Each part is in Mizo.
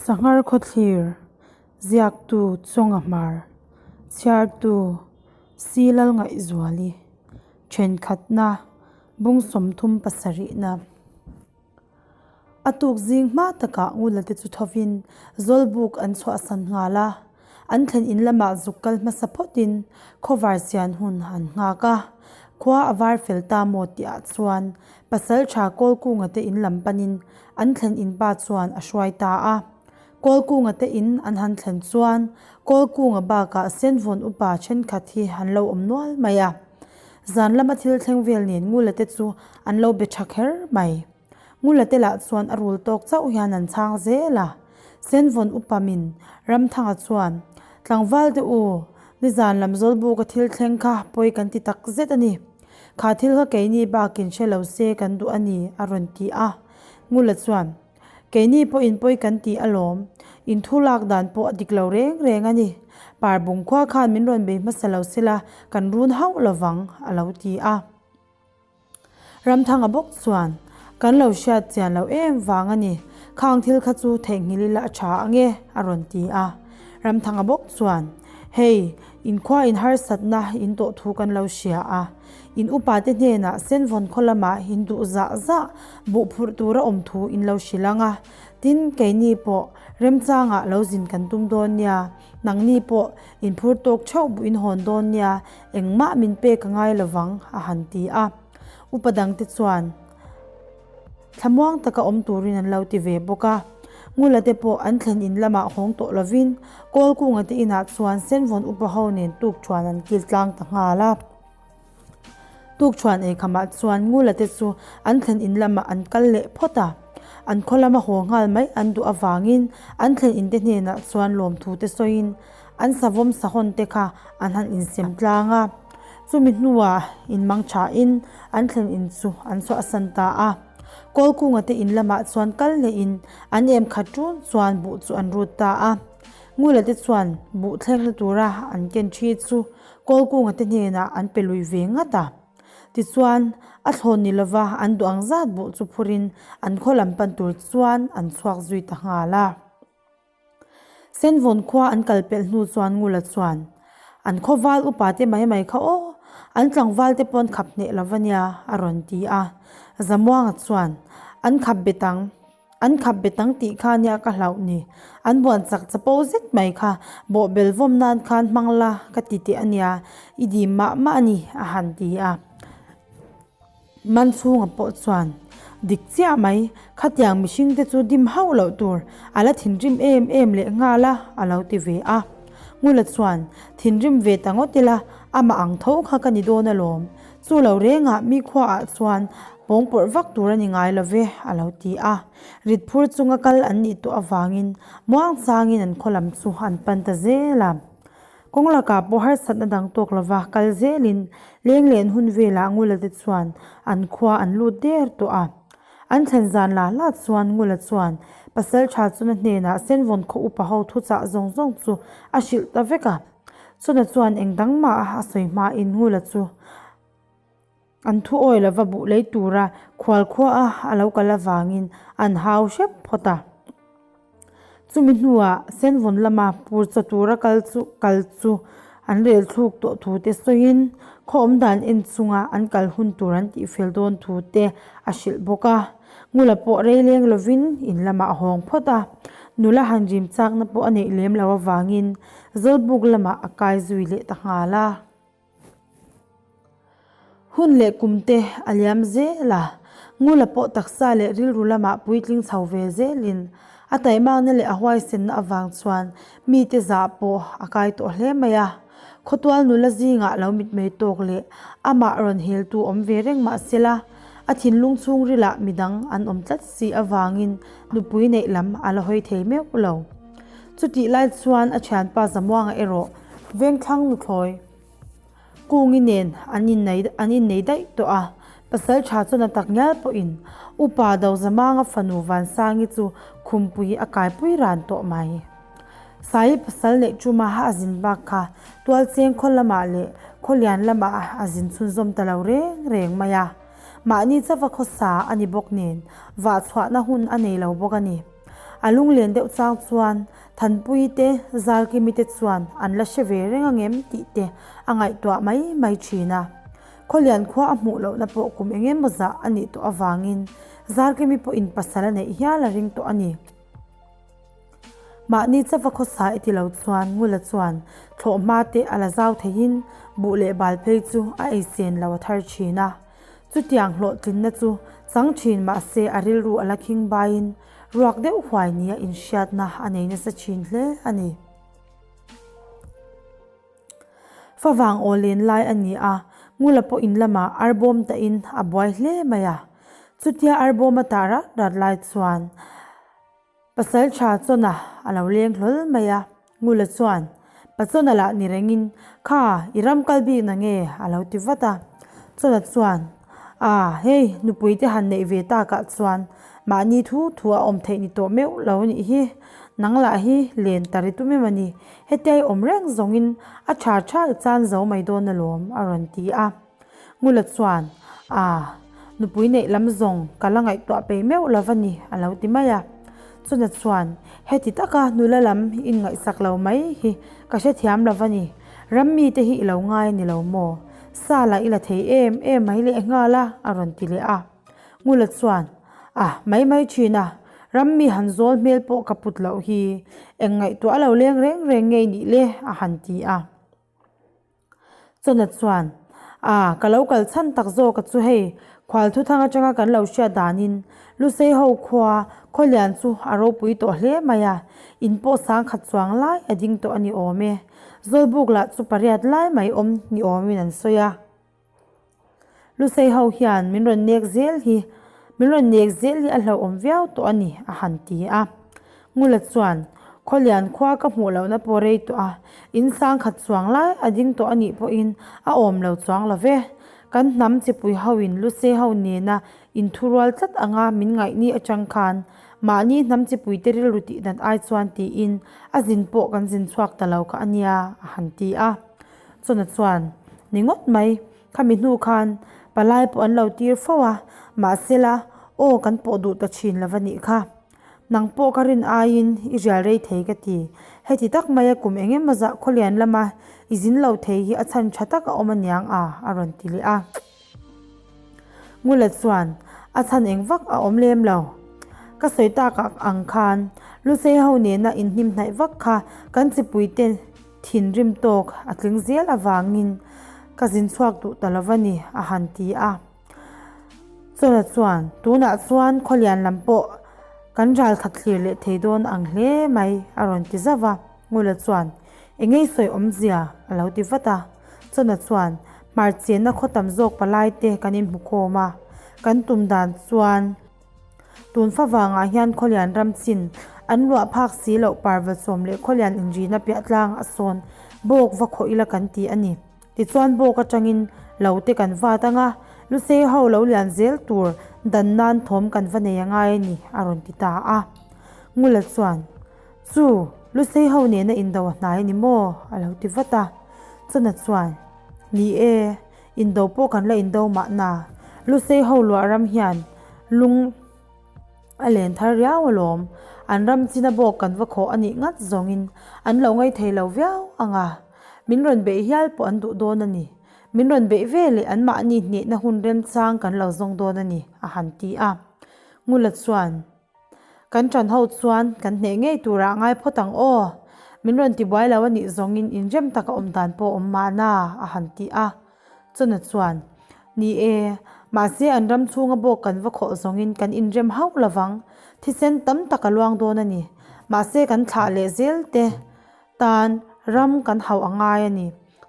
Sanghar Khawthlir, Ziaktu Chawnga Hmar, Chhiartu Si Lalngaihzuali, Thenkhatna, Bung 37 na. A tuk zing hma takah Ngula te chu thovin Zawlbuk an chhuahsan nghal a, an thlen in lamah zuk kal hmasa phawtin khawvar chian hun an nghak a. Khua a var fel ta maw tihah chuan Pasaltha Kawlkunga te in lam panin an thlen in pa chuan a hruai ta a. Kawlkunga te in an han thlen chuan Kawlkunga bakah Senvawn upa thenkhat hi an lo awm nual mai a. Zan lama thil thleng vel nen Ngula te chu an lo be tha kher mai. Ngula te lah chuan a rul tawk chauh hian an chhang zel a. Senvawn upa min Ramthanga chuan, Tlangval te u, nizan lam Zawlbuka thil thleng kha pawi kan ti tak zet a ni. Kha thil kha keini bakin hre lo se kan duh a ni, a rawn ti a. Ngula chuan, Keini pawhin pawi kan ti alawm, in thu lak dan pawh a dik lo reng reng a ni. Parbung khua khan min rawn bei hmasa lo sela kan run hauh lovang, a lo ti a. Ramthanga bawk chuan, Kan lo hriat chian lo em vang a ni, khang thil kha chu theihnghilh ila a tha ange, a rawn ti a. Ramthanga bawk chuan, Hei, inkhua in harsatna in tawh thu kan lo hria a, in upate hnenah Senvawn khaw lamah in duh zah zah buh phurh tura awm thu in lo hrilh ang a, tin, keini pawh remchangah lo zin kan tum dawn nia, nangni pawh in phur tawk theuh buh in hawn dawn nia, engmah min pek a ngai lovang, a han ti a. Upa dangte chuan thlamuang taka awm turin an lo ti ve bawk a. Ngula te pawh an thlen in lamah hawng tawh lovin Kawlkunga te inah chuan Senvawn upa ho nen tukṭhuan an kil tlang ta nghal a. Tukṭhuan eikhamah chuan Ngula te chu an thlen in lamah an kal leh phawt a. An khaw lama haw nghal mai an duh avangin an thlen in te hnenah chuan lawmthu te sawiin An savawm sahawn te kha an han insem tlang a, chumi hnuah inmang thain an thlen in chu an chhuahsan ta a. Kawlkunga te in lamah chuan kal lehin an em khat ṭun chuan buh chu an rut ta a. Ngula te chuan buh thlengna tura an ken ṭhi chu Kawlkunga te hnenah an pe lui ve ngat a. Tichuan, a thlawn ni lova an duh ang zat buh chu phurin an khaw lam pan tur chuan an chhuak zui ta nghal a. Senvawn khua an kal pelh hnu chuan Ngula chuan, An khaw val upa te mai mai kha aw, an tlangval te pawn khap hneh lo va nia, a rawn ti a. Zamuanga chuan, An khap bet ang, an khap bet ang tih kha nia ka hlauh ni. An buan chak chapo zet mai kha, bawhbel vawm nan khan hmang la ka ti teh a nia, i dim mah mah a ni, a han ti a. Manchhunga pawh chuan, Dik chiah mai, khatiang mihring te chu dim hauh loh tur, a la thinrim em em leh nghal a, a lo ti ve a. Ngula chuan, Thinrim ve ta ngawt ila, amah ang tho kha ka ni dawn alawm. Chu lo rengah mi khuaah chuan pawng pawrh vak tur a ni ngai lo ve, a lo ti a. Rit phur chunga kal an nih tawh avangin muangchangin an khaw lam chu an pan ta zel a. Kawng lakah pawh harsatna dang tawk lova kal zelin lenglen hun velah Ngula te chuan an khua an lut der tawh a. An thlen zan lah lah chuan Ngula chuan pasal tha chuna hnenah Senvawn khaw upa ho thuchah zawng zawng chu a hrilh ta vek a. Chuna chuan eng dang mah a sawi hmain Ngula chu an thu awi lova buh lei tura khual khua a a lo kal avangin an hau hrep phawt a. Chumi hnuah Senvawn lama pur chaw tura kal chu kal chu an rel thluk tawh thu te sawiin khaw awm dan en chunga an kal hun tur an tihfel dawn thu te a hrilh bawk a. Ngula pawh rei leng lovin in lamah a hawng phawt a, nula han rim chakna pawh a neih lem loh avangin Zawlbuk lamah a kai zui leh ta nghal a. Hun leh kum te a liam zel a, Ngula pawh taksa leh rilru lamah puitling chho ve zelin a taihmakna leh a huaisenna avang chuan mite zah pawh a kai tawh hle mai a. Khawtual nula zingah lo mitmei tawk leh amah rawn heltu awm ve reng mah sela, a thinlung chhungrilah midang an awm tlat si avangin nupui neih lam a la hawi thei meuh lo. Chutih lai chuan a thianpa Zamuanga erawh Vengthlang nuthlawi Kungi nen an innei an innei daih tawh a, pasal tha chuan a tak ngial pawhin Upa Dozamanga fanu Vansangi chu khumpui a kaipui ran tawh mai. Sai pasal neih tuma a zin bak kha Tualcheng khaw lamah leh Khawlian lamah a zin chhunzawm ta lo reng reng mai a, mahni chauva khawsa a ni bawk nen vah chhuahna hun a nei lo bawk a ni. A lunglen deuh chang chuan Thanpuii te, Zarkimi te chuan an la hre ve reng angem tih te a ngaihtuah mai mai thin a. Khawlian khua a hmuh lohna pawh kum eng emaw zah a nih tawh avangin Zarkimi pawhin pasal a neih hial a ring tawh a ni. Mahni chauva khawsa i ti lo chuan Ngula chuan thlawhhma te a la zau theiin buh leh bal phei chu a ei sen lo a thar thin a. Chutiang hlawhtlinna chu chang thin mahse a rilru a la khing baiin ruak deuh huai nia inhriatna a nei nasa thin hle a ni. Favang aw len lai a ni a, Ngula pawh in lamah arbawm tahin a buai hle mai a. Chutia arbawm a tah rat rat lai chuan Pasal tha Chawna a lo leng hlawl mai a, Ngula chuan, Pa Chawna lah ni rengin, Kha, i ram kal bik na nge? a lo ti vat a. Chawna chuan, A, hei, nupui te han neih ve takah chuan mahni thu thu a awm theih ni tawh meuh lo nih hi. Nang lah hi len ta ri tum em a ni. Hetia i awm reng zawngin a tha tha i chan zo mai dawn alawm, a rawn ti a. Ngula chuan, A, nupui neih lam zawng ka la ngaihtuah peih meuh lo va ni, a lo ti mai a. Chuna chuan, Heti taka nula lam inngaihsak lo mai hi ka hrethiam lo va ni. Ram mite hi i lo ngai a ni lo maw? Sa lah i la thei em em mai lehnghal a, a rawn ti leh a. Ngula chuan, A, mai mai thin a, ram mi han zawl hmel pawh ka put loh hi eng ngaihtuah a lo leng reng reng ngei nih le, a han ti a. Chawna chuan, A, ka lo kal chhan tak zawk a chu hei, khual thuthang atanga kan lo hriat danin Lusei ho khua Khawlian chu a ropui tawh hle mai a, in pawh sangkhat chuang lai a ding tawh a ni awm e. Zawlbuk lah chu pariat lai mai awm ni awmin an sawi a. Lusei ho hian min rawn nek zel hi, min rawn nek zel hi a hlauhawm viau tawh a ni, a han ti a. Ngula chuan, Khawlian khua ka hmuh lohna pawh rei tawh a, in sangkhat chuang lai a ding tawh a nih pawhin a awm lo chuang lo ve. Kan hnam chipui hoin Lusei ho nena inthurual tlat anga min ngaihni atang khan mahni hnam chipuite rilru tih dan ai chuan tiin a zin pawh kan zin chhuak ta lo kha a nia, a han ti a. Chawna chuan, Ni ngawt mai, khami hnu khan palai pawh an lo tir fo a, mahsela aw kan pawh duh ta thin lo va nih kha. Nang pawh ka rin aiin i rial rei thei ka ti. Heti tak maia kum eng emaw zah khawlian lama i zin lo thei hi a chhan tha tak a awm aniang a, a rawn ti leh a. Ngula chuan, A chhan eng vak a awm lem lo. Ka sawi tak ang khan Lusei ho nena inhnim hnaih vak kha kan chipuite thinrim tawk a tling zel avangin ka zin chhuak duh ta lo va ni, a han ti a. Chawla chuan, Tunah chuan khawlian lam pawh kan ral khat thlir leh thei dawn ang hle mai, a rawn ti zauh a. Ngula chuan, Engei sawi awmzia? a lo ti vat a. Chawna chuan, Hmar chenna khaw tam zawk palai te kan inhmu khawm a, kan tum dan chuan tun fa vangah hian Khawlian ram chin an luah phak si loh parva sawm leh Khawlian inrina piah tlang a sawn bawk va khawh ila kan ti a ni. Tichuan bawk atangin lo te kan vat ang a, Lusei ho lo lian zel tur dan nan thawm kan va nei angai a ni, a rawn ti ta a. Ngula chuan. Chu, Lusei ho nena indo a hnai a ni maw? a lo ti vat a. Chawna chuan, Ni e, indo pawh kan la indo mahna, Lusei ho luah ram hian lung a len thar riau alawm, an ram china bawk kan va khawh a nih ngat zawngin an lo ngaithei lo viau ang a, min rawn beih hial pawh an duh dawn a ni. Min rawn beih ve leh anmahni hnehna hun remchang kan lo zawng dawn a ni, a han ti a. Ngula chuan. Kan ṭan ho chuan kan hneh ngei turah ngai phawt ang aw. Min rawn ti buai lo a nih zawngin inrem taka awm dan pawh awm mahna a han ti a. Chawna chuan, Ni e, mahse an ram chhunga bawk kan va khawh zawngin kan inrem hauh lovang. Thisen tam tak a luang dawn a ni. Mahse kan thlah leh zel te. Tan ram kan hauh a ngai a ni.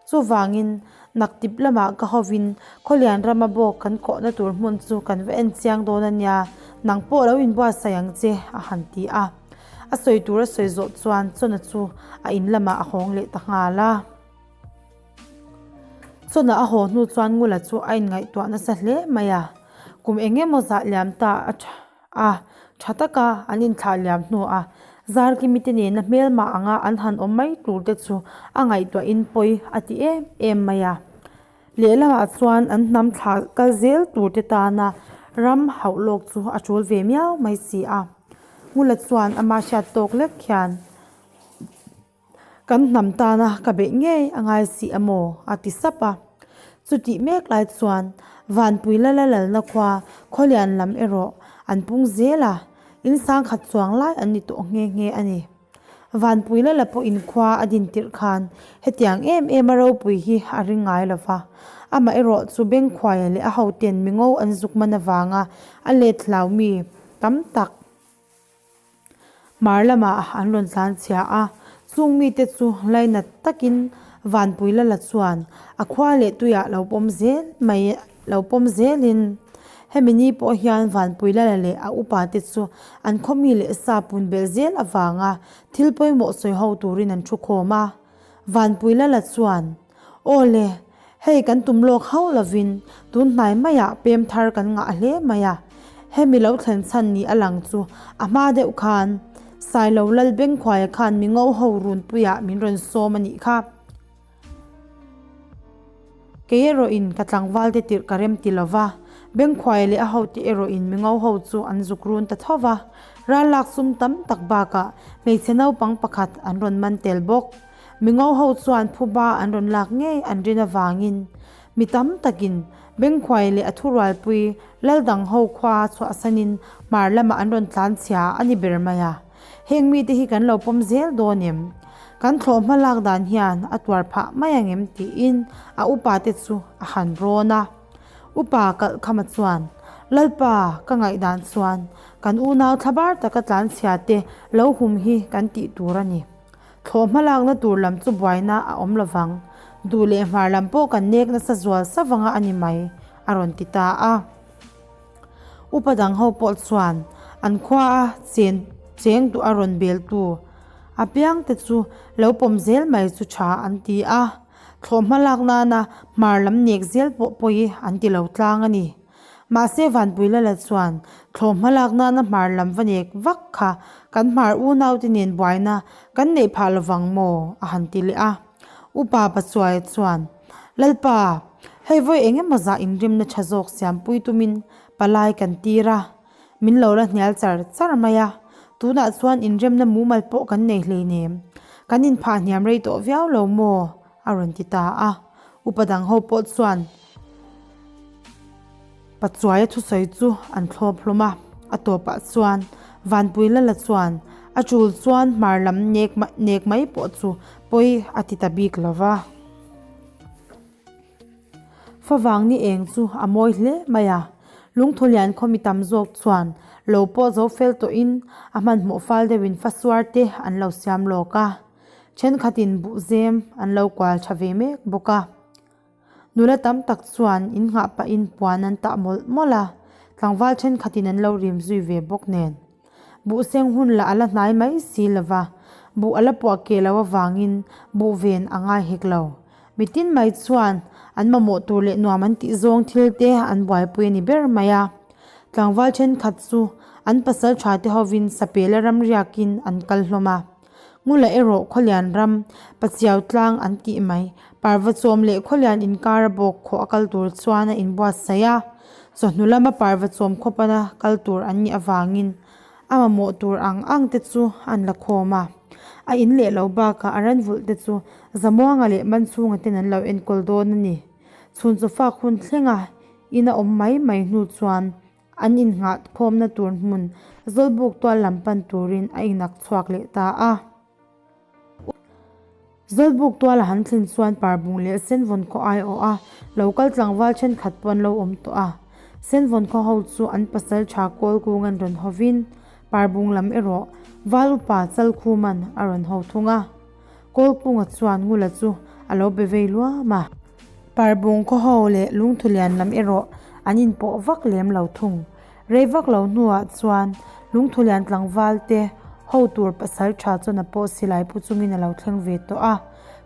Chuvangin, naktip lamah ka hovin Khawlian rama bawk kan kawhna tur hmun chu kan va en chiang dawn a nia, nang pawh lo inbuatsaih ang che, a han ti a. A sawi tur a sawi zawh chuan Chawna chu a in lamah a hawng leh ta nghal a. Chawna a haw hnu chuan Ngula chu a inngaihtuah nasa hle mai a. Kum eng emaw zah liam ta a tha. A, tha taka an inthlah liam hnuah Zarkimi te nena hmelmah anga an han awm mai tur te chu a ngaihtuahin pawi a ti em em mai a. Lehlamah chuan an hnam thlah kal zel tur te tana ram hauh lawk chu a tul ve miau mai si a. Ngula chuan ama hriat tawk lek hian, Kan hnam tana ka beih ngei a ngai si a maw? a ti sap a. Chutih mek lai chuan Vanpui lala lalna khua Khawlian lam erawh an pung zel a, in sangkhat chuang lai an ni tawh nghe nghe a ni. Vanpui lala pawh inkhua a din tirh khan hetiang em em a ropui hi a ring ngai lo va. Amah erawh chu Bengkhuaia leh a hoten mingo an zuk man avanga a let hlau mi tam tak Hmar lamah an rawn tlan chhia a, chung mite chu lainat takin Vanpui lala chuan a khua leh tuiah lo pawm zel mai lo pawm zelin hemi ni pawh hian Vanpui lala leh a upa te chu an khaw mi leh sa pun belh zel avanga thil pawimawh sawi ho turin an thu khawm a. Vanpui lala chuan Aw le, hei kan tum lawk hauh lovin tun hnai maiah pem thar kan ngah hle mai a, hemi lo thlen chhan ni a lang chu a hma deuh khan Sailo Lal Bengkhuaia khan mi ngo ho runpuiah min rawn sawm a nih kha. Kei erawhin ka tlangvalte tirh ka rem ti lova, Bengkhuaia leh a hote erawhin mi ngo ho chu an zuk run ta tho va, ral lak sum tam tak bakah hmeichhe naupang pakhat an rawn man tel bawk. Mingo ho chuan phuba an rawn lak ngei an rin avangin mi tam takin Bengkhuai leh a thurualpui Laldang ho khua chhuahsanin hmar lamah an rawn tlan chhia a ni ber mai a. Heng mite hi kan lo pawm zel dawn em? Kan thlawh hma lak dan hian a tuar phah mai ang em tiin a upa te chu a han rawn a. Upa Kalhkhama chuan, Lalpa, ka ngaihdan chuan kan unau thlabar taka tlan chhia te lo hum hi kan tih tur a ni. Thlawh hmalakna tur lam chu buaina a awm lovang, duh leh hmar lam pawh kan nek nasa zual sa vanga a ni mai, a rawn ti ta a. Upa dang ho pawh chuan an khua a chen cheng duh a rawn beltu apiangte chu lo pawm zel mai chu tha an ti a, thlawh hmalak nana hmar lam nek zel pawh pawi an ti lo tlang a ni. Mahse Vanpuilala chuan thlawh hmalak nana hmar lam va nek vak kha kan hmar unaute nen buaina kan neih phah lovang maw? a han ti leh a. Upa Pachuaia chuan, Lalpa, hei vawi eng emaw zah inrimna tha zawk siampui tumin palai kan tir a, min lo la hnial char char mai a, tunah chuan inremna mumal pawh kan nei hleinem, kan inphah hniam rei tawh viau lo maw? a rawn ti ta a. Upa dang ho pawh chuan Pachuaia thusawi chu an thlawp hlawm a, a tawpah chuan Vanpui Lala chuan a tul chuan hmar lam nek nek mai pawh chu pawi a ti ta bik lo va. Favang ni eng chu a mawi hle mai a, Lungthulian khaw mi tam zawk chuan lo pawh zo fel tawhin a hmanhmawh fal deuhin fasuar te an lo siam lawk a. Thenkhatin buhzem an lo kual tha ve mek bawk a. Nula tam tak chuan in nghah pahin puan an tah mawlh mawlh a, tlangval thenkhatin an lo rim zui ve bawk nen. Buhseng hun lah a la hnai mai si lo va, buh a la puah keh loh avangin buh ven a ngai hek lo. Mitin mai chuan an mamawh tur leh nuam an tih zawng thil te an buaipui a ni ber mai a. Tlangval thenkhat chu an pasal tha te hovin sapela ramriakin an kal hlawm a. Ngula erawh Khawlian ram, Pachiau tlang an tih mai. Parva chawm leh Khawlian inkar a bawk khawh a kal tur chuan a inbuatsaih a. Chawhnu lama Parva chawm khaw pana kal tur an nih avangin a mamawh tur ang ang te chu an la khawm a. A in leh lo bakah a ranvulh te chu Zamuanga leh Manchhunga ten an lo enkawl dawn a ni. Chhun chawfak hun thlenga in a awm mai mai hnu chuan An innghah khawmna tur hmun Zawlbuk tual lam pan turin a inak chhuak leh ta a. Zawlbuk tuala han thlin chuan Parbung leh Senvawn khaw aiawh a lo kal tlangval thenkhat pawh an lo awm tawh a. Senvawn khaw ho chu an pasal tha kawl kung an rawn hovin Parbung lam erawh Val upa Chalkhuman a rawn ho thung a. Kawlpunga chuan Ngula chu a lo be vei luam a. Parbung khaw ho leh Lungthulian lam erawh an inpawh vak lem lo thung. Rei vak lo hnuah chuan Lungthulian tlangval te ho tur pasal tha chuan a pawh silai pu chungin a lo thleng ve tawh a.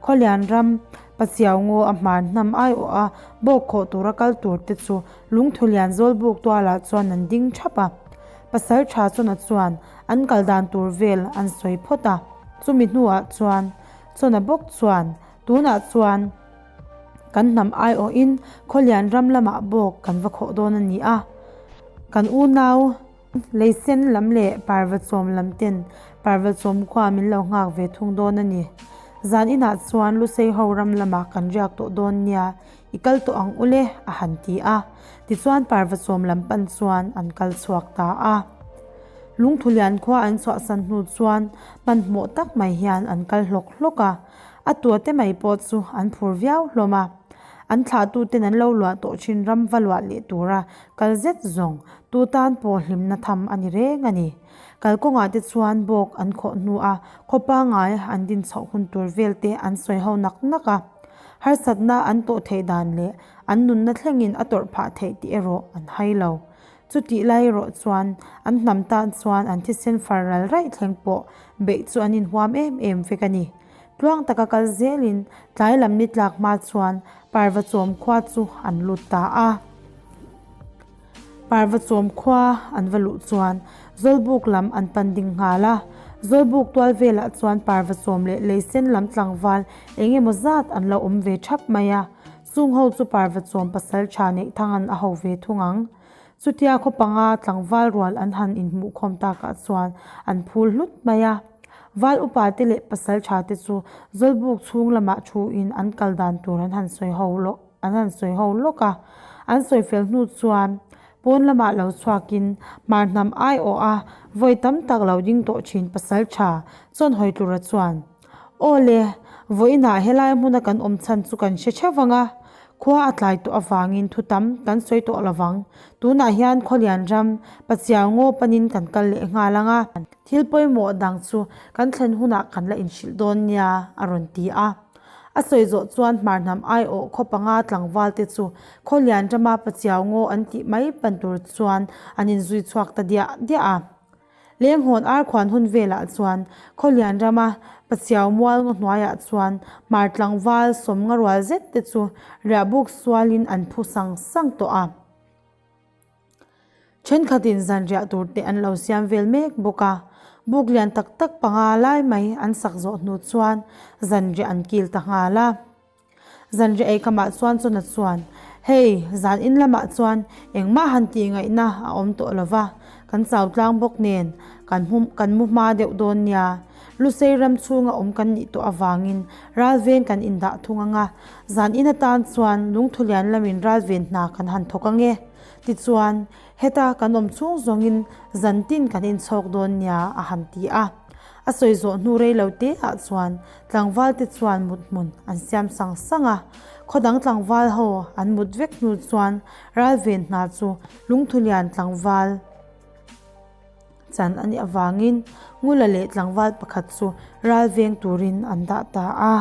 Khawlian ram Pachiau ngaw a hmar hnam aiawh a bawk khawh tura kal tur te chu Lungthulian Zawlbuk tualah chuan an ding thap a. Pasal tha chuan a chuan an kal dan tur vel an sawi phawt a. Chumi hnuah chuan Chawna bawk chuan tunah chuan kan hnam aiawhin Khawlian ram lamah bawk kan va khawh dawn a ni a, kan unau. Leisen lam leh Parvachawm lam ten Parvachawm khua min lo nghak ve thung dawn a ni. Zan inah chuan Lusei ho ram lamah kan riak tawh dawn nia, i kal tawh ang u le, a han ti a. Tichuan Parvachawm lam pan chuan an kal chhuak ta a. Lungthulian khua an chhuahsan hnu chuan hmanhmawh tak mai hian an kal hlawk hlawk a. A tuate mai pawh chu an phur viau hlawm a. An thlahtuten an lo luah tawh thin ram va luah leh tura kal zet zawng tu tan pawh hlimna tham a ni reng a ni. Kalkawngah te chuan bawk an khawh hnu a, khaw pangngai an din chhoh hun tur vel te an sawi ho nak nak a. Harsatna an tawh theih dan leh an nunna thlengin a tawrh phah theih tih erawh an hai lo. Chutih lai erawh chuan an hnam tan chuan an thisen far ral raih thleng pawh beih chu an inhuam em em vek a ni. Tluang taka kal zelin tlai lam ni tlak hma chuan Parvachawm khua chu an lut ta a. Parvachawm khua an va luh chuan Zawlbuk lam an pan ding nghal a. Zawlbuk tual velah chuan Parvachawm leh Leisen lam tlangval eng emaw zat an lo awm ve thap mai a. Chung ho chu Parvachawm pasal tha neih thang an a ho ve thung ang. Chutia khaw panga tlangval rual an han inhmuhkhawm takah chuan an phul hlut mai a. Val upa te leh pasal tha te chu Zawlbuk chhung lamah thu in an kal dan tur an han sawi ho lawk an han sawi ho lawk a. An sawi fel hnu chuan pawn lamah lo chhuak in hmar hnam aiawh a vawi tam tak lo ding tawh thin pasal tha chuan hawi tlura chuan Aw le, vawiinah helai hmuna kan awm chhan chu kan hre theuh vang a, khua a tlai tawh avangin thu tam kan sawi tawh lo vang. Tunah hian Khawlian ram Pachiau ngaw panin kan kal leh nghal ang a. Thil pawimawh dang chu kan thlen hunah kan la inhrilh dawn nia, a rawn ti a. A sawi zawh chuan hmarhnam aiawh khaw panga tlangval te chu Khawlian rama Pachiau ngaw an tih mai pan tur chuan an inzui chhuak ta diah diah a. Lenghawn arkhuan hun velah chuan Khawlian rama Pachiau mual ngaw hnuaiah chuan hmar tlangval sawmnga rual zet te chu riahbuk sualin an phu sang sang tawh a. Thenkhatin zanriah tur te an lo siam vel mek bawk a, buk lian tak tak panga lai mai an sak zawh hnu chuan zanriah an kil ta nghal a. Zanriah ei kamah chuan Chawna chuan, Hei, zan in lamah chuan engmah han tih ngaihna a awm tawh lo va, kan chau tlang bawk nen kan hmu kan mu hma deuh dawn nia. Lusei ram chhunga awm kan nih tawh avangin ralveng kan indah thung ang a, zan in atan chuan lungthulian lamin ralven hna kan han thawk ang e. Tichuan, heta kan awm chhung zawngin zan tin kan inchhawk dawn nia a han ti a. A sawi zawh hnu rei lo te ah chuan tlangval te chuan mut hmun an siam sang sang a. Khaw dang tlangval ho an mut vek hnu chuan ralven hna chu lungthulian tlangval chan a nih avangin Ngula leh tlangval pakhat chu ralveng turin an dah ta a.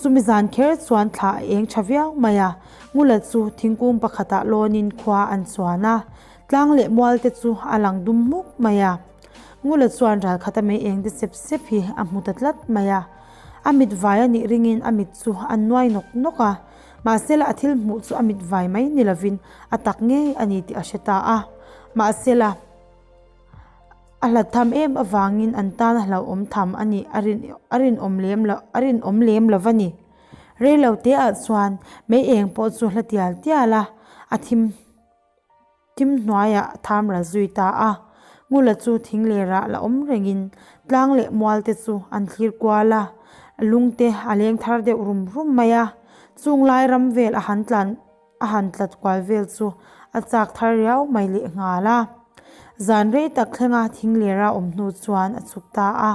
Chumi zan kher chuan thla a eng tha viau mai a, Ngula chu thingkung pakhatah lawnin khua an chuan a, tlang leh mual te chu a lang dum hmuk mai a. Ngula chuan ral khata mei eng te sep sep hi a hmu ta tlat mai a. A mit vai a nih ringin a mit chu a nuai nawk nawk a, mahsela a thil hmuh chu a mit vai mai ni lovin a tak ngei a ni tih a hre ta a. Mahsela. A hlat tham em avangin an tan a hlauhawm tham a nih a rin a rinawm lem lo a rinawm lem lo va ni. Rei lo te ah chuan mei eng pawh chu hla tial tial a, a thim thim hnuaiah a tham ral zui ta a. Ngula chu thing leh rah la awm rengin tlang leh mual te chu an thlir kual a, lung te a leng thar deuh rum rum mai a. Chung lai ram vel a han tlan A han tlat kual vel chu a chak thar riau mai leh nghal a. Zan rei tak thlenga thing lera awm hnu chuan a chhuk ta a.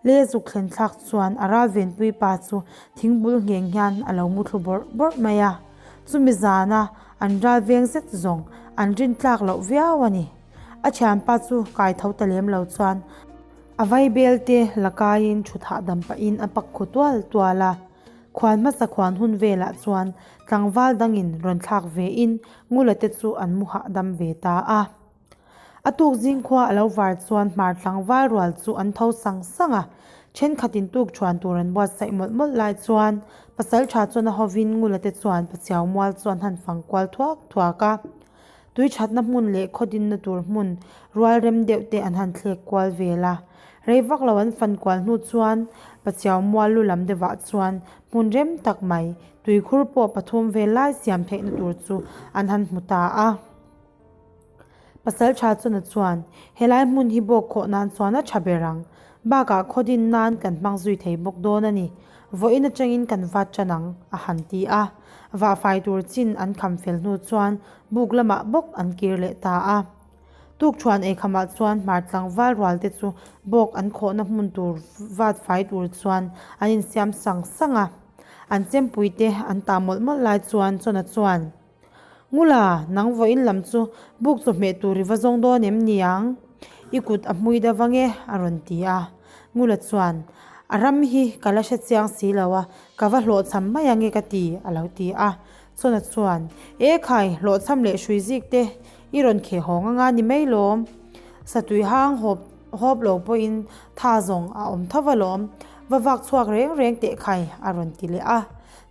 Le zuk thlen thlak chuan a ral venpui pa chu thing bul ngheng hian a lo mu thlu bawrh bawrh mai a. Chumi zana an ral veng zet zawng an rin tlak loh viau a ni. A thianpa chu kai tho ta lem lo chuan a vaibel te la kaiin thut hahdam pahin a pak khu tual tual a. Khuan hmasa khuan hun velah chuan tlangval dangin rawn thlak vein Ngula te chu an mu hahdam ve ta a. A tuk zing khua a lo var chuan hmar tlangval rual chu an tho sang sang a. Thenkhatin tuk thuan tur an buatsaih mawlh mawlh lai chuan Pasaltha chuan a hovin Ngula te chuan Pachiau mual chu an han fang kual thuak thuak a. Tui thatna hmun leh khaw dinna tur hmun rual rem deuh te an han thlek kual vel a. Rei vak lo an fan kual hnu chuan Pachiau mual lu lam deuhah chuan hmun rem tak mai tuikhur pawh pathum vel lai siam theihna tur chu an han hmu ta a. Pasalṭha chuna chuan, Helai hmun hi bawk khawh nan chuan a ṭha ber ang. Bakah khaw din nan kan hmang zui thei bawk dawn a ni. Vawiin atangin kan vat ṭan ang, a han ti a. Vahfai tur chin an kham fel hnu chuan buk lamah bawk an kir leh ta a. Tukṭhuan eikhamah chuan hmar tlangval rual te chu bawk an khawhna hmun tur vat fai tur chuan an insiam sang sang a. An chempui te an tah mawlh mawlh lai chuan Chawna chuan, Ngula, nang vawiin lam chu buk chawhmeh tur i va zawng dawn em ni ang? I kut a hmui deuh ang e, a rawn ti a. Ngula chuan, A ram hi ka la hre chiang si lo a, ka va hlawhchham mai ang e ka ti, a lo ti a. Chawna chuan, E khai, hlawhchham leh hrui zik te i rawn kheh hawng anga ni mai lawm. Satui hang hawp hawp lo pawhin tha zawng a awm tho va lawm. Va vak chhuak reng reng teh khai, a rawn ti leh a.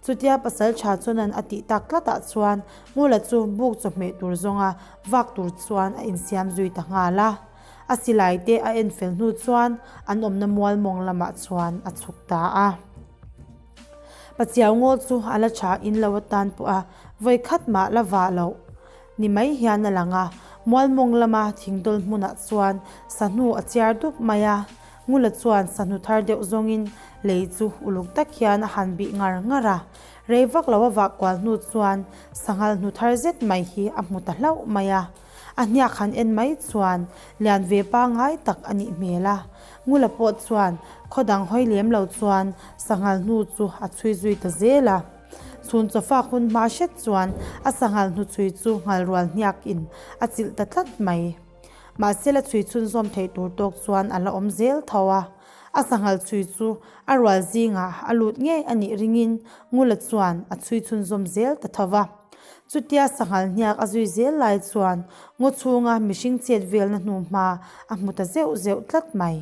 Chutia pasal tha chuan a tih tak tlatah chuan Ngula chu buk chawhmeh tur zawnga vak tur chuan a insiam zui ta nghal a. A silai te a en fel hnu chuan an awmna mual mawng lamah chuan a chhuk ta a. Pachiau ngaw chu a la tha in lo atan pawh a vawi khat mah la vah loh ni mai hian a lang a. Mual mawng lama thingdawl hmunah chuan sahnu a chiar dup mai a. Ngula chuan sahnu thar deuh zawngin lei chu uluk tak hian a han bih ngar ngar a. Rei vak lo a vah kual hnu chuan sanghal hnu thar zet mai hi a hmu ta hlauh mai a. A hniak han en mai chuan lian ve pangngai tak a nih hmel a. Ngula pawh chuan khaw dang hawi lem lo chuan sanghal hnu chu a chhui zui ta zel a. Chhun chawfak hun hma hret chuan a sanghal hnu chhui chu nghalrual hniakin a chilh ta tlat mai. Mahse la chhui chhunzawm theih tur tawk chuan a la awm zel tho a. A sanghal chhui chu a rual zingah a lut ngei a nih ringin Ngula chuan a chhui chhunzawm zel ta tho va. Chutia sanghal hniak a zui zel lai chuan ngaw chhunga mihring chet velna hnuhma a hmu ta zeuh zeuh tlat mai.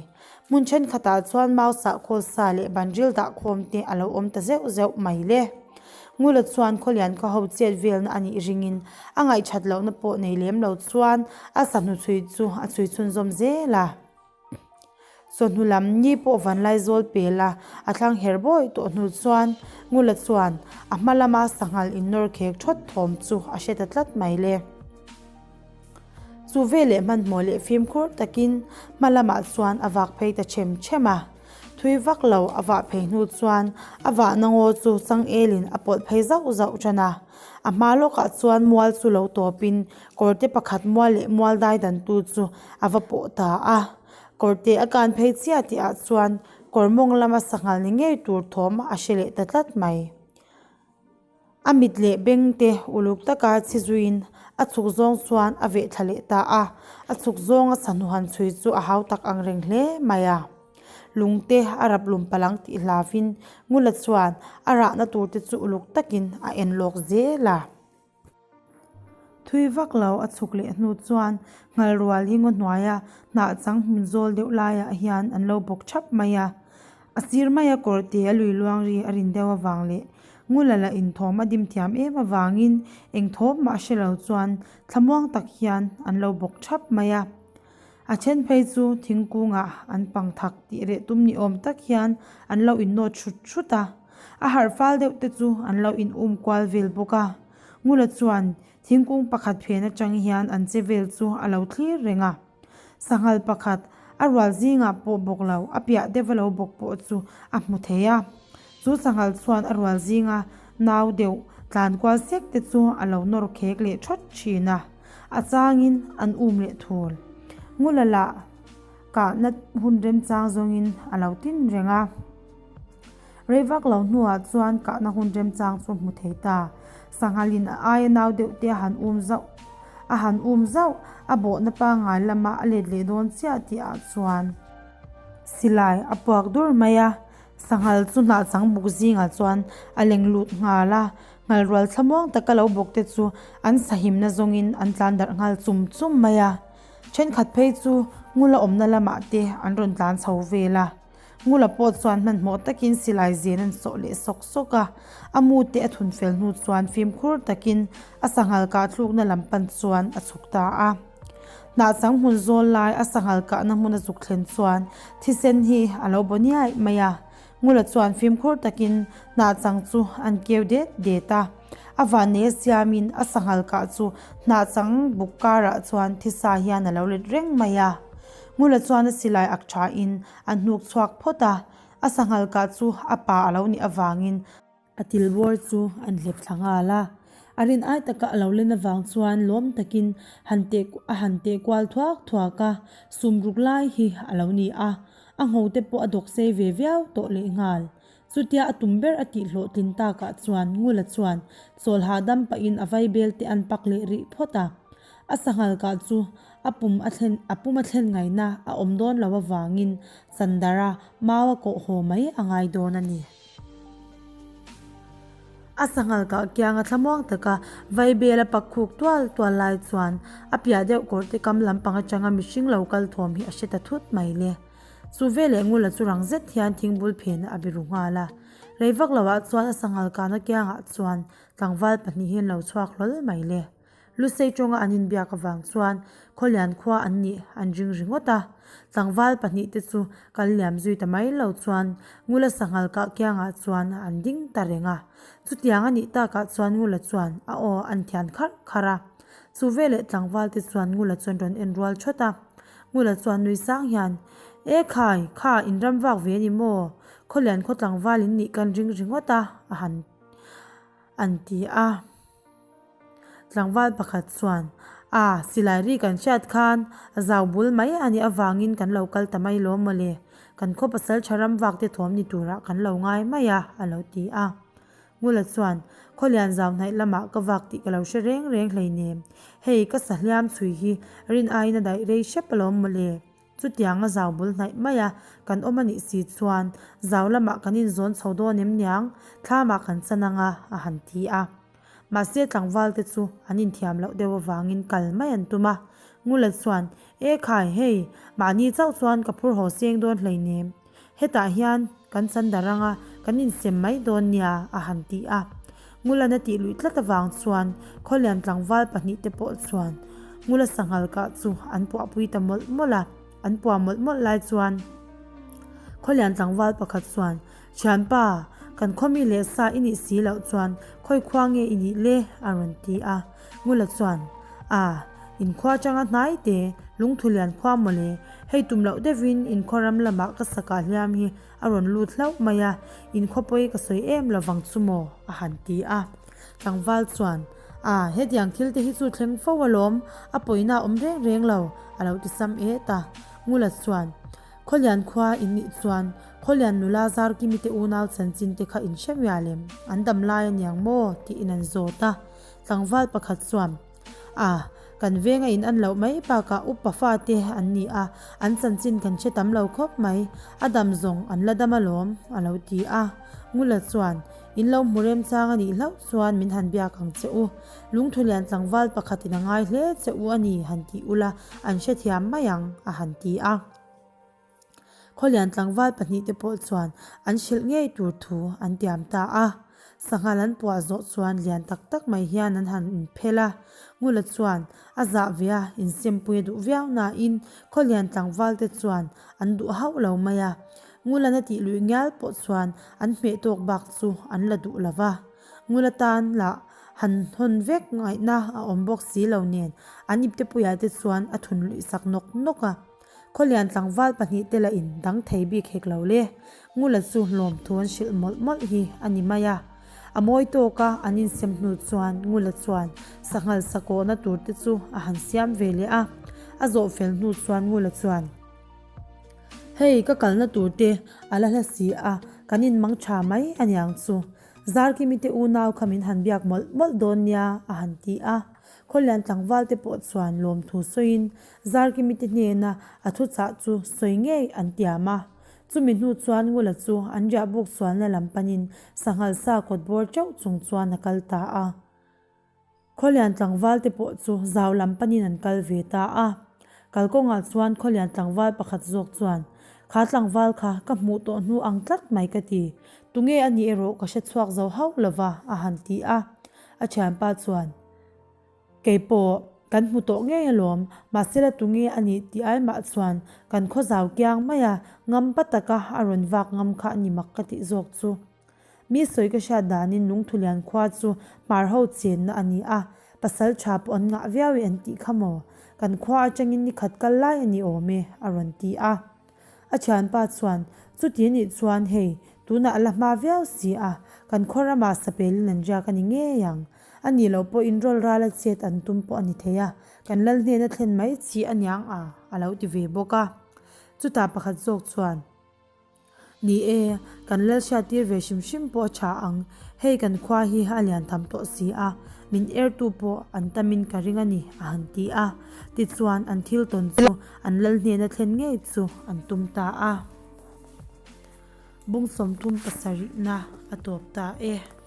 Hmun thenkhatah chuan mau sahkhawl sa leh banril dahkhawm te a lo awm ta zeuh zeuh mai le. Ngula chuan Khawlian khaw ho chet velna a nih ringin a ngaihthat lohna pawh nei lem lo chuan a sahnu chhui chu a chhui chhunzawm zel a. Chawhnu lam ni pawh Vanlaizawl pel a, a thlang her bawi tawh hnu chuan Ngula chuan a hma lama sanghal innawr khek thawt thawm chu a hre ta tlat mai le. Chu veleh hmanhmawh leh fimkhur takin hma lamah chuan a vak phei ta chem chem a. Thui vak lo a vah phei hnu chuan a vahna ngaw chu changelin a pawlh phei zauh zauh tan a. A hma lawkah chuan mual chu lo tawpin kawrte pakhat mual leh mual dai dantu chu a va pawh ta a. Kawrte a kan phei chiah tihah chuan kawr mawng lama sanghal ni ngei tur thawm a hre leh ta tlat mai. A mit leh beng te uluk taka chhi zuiin a chhuk zawng chuan a veh thla leh ta a, a chhuk zawnga sahnu han chhui chu a hau tak ang reng hle mai a. Lung te a rap lum palang tih hlavin Ngula chuan a rahna tur te chu uluk takin a en lawk zel a. Thui vak lo a chhuk leh hnu chuan nghalrual hi ngaw hnuaia hnah chang hmun zawl deuh laiah hian an lo bawk thap mai a. A sir maia kawr te a lui luang ri a rin deuh avang leh Ngula lah inthawm a dim thiam em avangin eng thawm mah hre lo chuan thlamuang tak hian an lo bawk thap mai a. A then phei chu thingkungah an pang thak tih reh tum ni awm tak hian an lo innawt hrut hrut a. A harh fal deuh te chu an lo in um kual vel bawk a. Ngula chuan thingkung pakhat phen atang hian an che vel chu a lo thlir reng a. Sanghal pakhat a rual zingah pawh bawk lo, a piah deuh a lo bawk pawh chu a hmu thei a. Chu sanghal chuan a rual zinga nau deuh tlan kual sek te chu a lo nawr khek leh thawt thin a, a changin an um leh thul. Ngula lah kahna hun remchang zawngin a lo tin reng a. Rei vak lo hnuah chuan kahna hun remchang chu hmu thei ta. Sanghalin a aia nau deuh te a han um zauh a han um zauh a bawhna pangngai lama a let leh dawn chiah tih ah chuan silai a puak dur mai a. Sanghal chu hnah chang buk zingah chuan a leng lut nghal a, nghalrual thlamuang taka lo bawk te chu an sahimna zawngin an tlan darh nghal chum chum mai a. Thenkhat phei chu ngula awmna lamah te an rawn tlan chho vel a. Ngula pawh chuan hmanhmawh takin silai zen an sawh leh sawk sawk a, a mu te a thun fel hnu chuan fimkhur takin a sanghal kah thlukna lam pan chuan a chhuk ta a. Hnah chang hmun zawl lai a sanghal kahna hmun a zuk thlen chuan thisen hi a lo baw niaih mai a. Ngula chuan fimkhur takin hnah chang chu an keu det det a. A vannei a siamin a sanghal kah chu hnah chang buk karah chuan thisa hian a lo let reng mai a. Ngula chuan a silai ak thain a hnuk chhuak phawt a, a sanghal kah chu a pa a lo nih avangin a til bawr chu an hlep thla nghal a. A rin ai taka a lo len avang chuan lawm takin han teh a han teh kual thuak thuak a, sum ruk lai hi a lo ni a, a ngho te pawh a dawk sei ve viau tawh lehnghal. Chutia a tum ber a tih hlawhtlin takah chuan Ngula chuan chawl hahdam pahin a vaibel te an pak leh rih phawt a. A sanghal kah chu a pum a thlen a pum a thlen ngaihna a awm dawn lo avangin Chandara mau a kawh haw mai a ngai dawn a ni. A sanghal kah kianga thlamuang taka vaibel a pak khuk tual tual lai chuan a piah deuh kawr te kam lampang atanga mihring lo kal thawm hi a hre ta thut mai le. Chu veleh Ngula chu rang zet hian thingbul phenah a biru nghal a. Rei vak loah chuan a sanghal kahna kiangah chuan tlangval pahnihin an lo chhuak hlawl mai le. Lusei tawnga an inbiak avang chuan Khawlian khua an nih an ring ringawt a. Tlangval pahnihte chu kal liam zui ta mai lo chuan Ngula sanghal kah kiangah chuan an ding ta reng a. Chutiang a nih takah chuan Ngula chuan a aw an thian kharh kharh a. Chu veleh tlangvalte chuan Ngula chuan rawn en rual thawt a. Ngula chuan nui sang hian, E khai, kha in ram vak ve a ni maw? Khawlian khaw tlangval in nih kan ring ringawt a, a han an ti a. Tlangval pakhat chuan, A, silai ri kan hriat khan a zau bul mai a nih avangin kan lo kal ta mai lawm mawle, kan khaw pasal tha ram vak te thawm ni turah kan lo ngai mai a, a lo ti a. Ngula chuan, Khawlian zau hnaih lamah ka vak tih ka lo hre reng reng hleinem. Hei, ka sahliam chhui hi rin aiin a daih rei hrep alawm mawle. Chutiang a zau bul hnaih mai a, kan awm a nih si chuan zau lamah kan inzawn chho dawn em niang, thlamah kan chan ang a, a han ti a. Mahse tlangval te chu an inthiam loh deuh avangin kal mai an tum a. Ngula chuan, E khai, hei, mahni chauh chuan ka phur haw seng dawn hleinem. Hetah hian kan chan dar anga kan insem mai dawn nia a han ti a. Ngulan a tih luih tlat avang chuan Khawlian tlangval pahnihte pawh chuan Ngula sanghal kah chu an puahpui ta mawlh mawlh a. An puah mawlh mawlh lai chuan Khawlian tlangval pakhat chuan, Thianpa, kan khawmi leh sa i nih si loh chuan khawi khua nge i nih le? a rawn ti a. Ngula chuan, A, inkhua atanga hnai te, lungthulian khua mawle, Hei tum loh deuhin inkhaw ram lamah ka sakah hliam hi a rawn lut hlauh mai a, inkhaw pawi ka sawi em lovang chu maw? a han ti a. Tlangval chuan, A, hetiang thil te hi chu thleng fo alawm, a pawina a awm reng reng lo, a lo ti sam et a. Ngula chuan, Khawlian khua in nih chuan Khawlian nula Zarkimi te unau chanchin te kha in hre mial em? An dam lai aniang maw? tiin an zawt a. Tlangval pakhat chuan, A, kan veng a in an loh mai bakah upa fate an ni a, an chanchin kan hre tam lo khawp mai, a dam zawng an la dam alawm, a lo ti a. Ngula chuan, In lo hmu remchang a nih hlauh chuan min han biak ang che u. Lungthulian tlangval pakhatin a ngai hle che u a ni han tih ula an hrethiam mai ang, a han ti a. Khawlian tlangval pahnihte pawh chuan an hrilh ngei tur thu an tiam ta a. Sanghal an puah zawh chuan lian tak tak mai hian an han inphel a. Ngula chuan a zah ve a, insempui a duh viau nain Khawlian tlangvalte chuan an duh hauh lo mai a. Ngula'n a tih luih ngial pawh chuan an hmeh tawk bak chu an la duh lo va. Ngula tan lah han hawn vek ngaihna a awm bawk si lo nen an iptepuiah te chuan a thun luih sak nawk nawk a. Khawlian tlangval pahnihte lah in dang thei bik hek lo le. Ngula chu hlawm thu an hrilh mawlh mawlh hi a ni mai a. A mawi tawk a an insem hnu chuan Ngula chuan sanghal sakawhna tur te chu a han siam ve leh a. A zawh fel hnu chuan Ngula chuan, Hei ka kalna tur te a la hla si a, kan inmang tha mai aniang chu. Zarkimi te unau kha min han biak mawlh mawlh dawn nia a han ti a. Khawlian tlangval te pawh chuan lawmthu sawiin Zarkimi te hnena a thuchah chu sawi ngei an tiam a. Chumi hnu chuan Ngula chu an riah buk sualna lam panin sanghal sa kawt bawr teuh chung chuan a kal ta a. Khawlian tlangval te pawh chu zau lam panin an kal ve ta a. Kalkawngah chuan Khawlian tlangval pakhat zawk chuan, Kha tlangval kha ka hmuh tawh hnu ang tlat mai ka ti. Tunge a nih erawh ka hre chhuak zo hauh lova a han ti a. A thianpa chuan, Kei pawh kan hmu tawh ngei alawm, mahsela tunge a nih tih ai mah chuan kan khaw zau kiang mai a, ngam pa taka a rawn vak ngam kha a ni mak ka tih zawk chu. Mi sawi ka hriat danin Lungthulian khua chu hmar ho chenna a ni a, pasal tha pawh an ngah viau e an tih kha maw? Kan khua atangin ni khat kal lai a ni awm e, a rawn ti a. A thianpa chuan, Chuti nih chuan hei, tunah a la hma viau si a, kan khaw ramah sapelin an riak a ni ngei ang. A nih loh pawhin rawl rala chet an tum pawh a ni thei a, kan lal hnena thlen mai chi a niang a, a lo ti ve bawk a. Chutah pakhat zawk chuan, Ni e, kan lal hriattir ve hrim hrim pawh a tha ang, hei kan khua hi a lian tham tawh si a, min ertu pawh an tamin ka ring a ni, a han ti a. Tichuan, an thil tawn chu an lal hnena thlen ngei chu an tum ta a. Bung 37 na a tawp ta e.